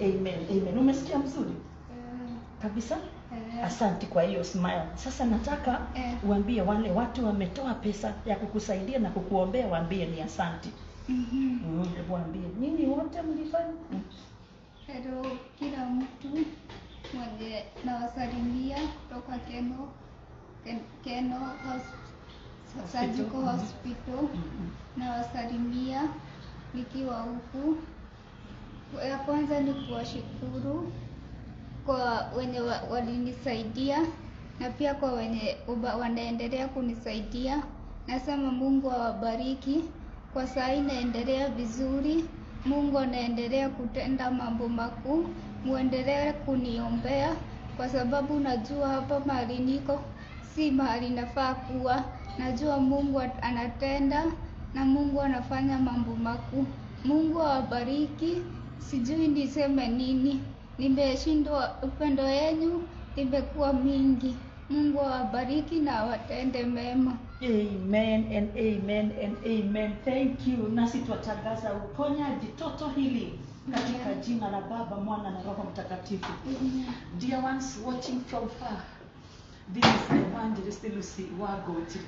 amen, amen. Umesikia mzuri kabisa? Eh. Asante kwa hiyo smile. Sasa nataka uambie wale watu wametoa pesa ya kukusaidia na kukuombea, waambie ni asante. Hebu waambie nyinyi wote mlifanya. Hello kila mtu mwenye nawasalimia kutoka Keno Surgical Hospital. Nawasalimia nikiwa huku. Ya kwanza ni kuwashukuru kwa wenye walinisaidia na pia kwa wenye wanaendelea kunisaidia. Nasema Mungu awabariki. Kwa saa hii naendelea vizuri. Mungu anaendelea kutenda mambo makuu. Muendelee kuniombea kwa sababu najua hapa mahali niko si mahali nafaa kuwa. Najua Mungu anatenda na Mungu anafanya mambo makuu. Mungu awabariki. Sijui niseme nini. Nimeshindwa, upendo yenu imekuwa mingi. Mungu awabariki na awatende mema. Amen and amen and amen. Thank you. Nasi twatangaza uponyaji toto hili katika jina la Baba, Mwana na Roho Mtakatifu. Dear ones watching from far, this is Evangelist Lucy Wagoti.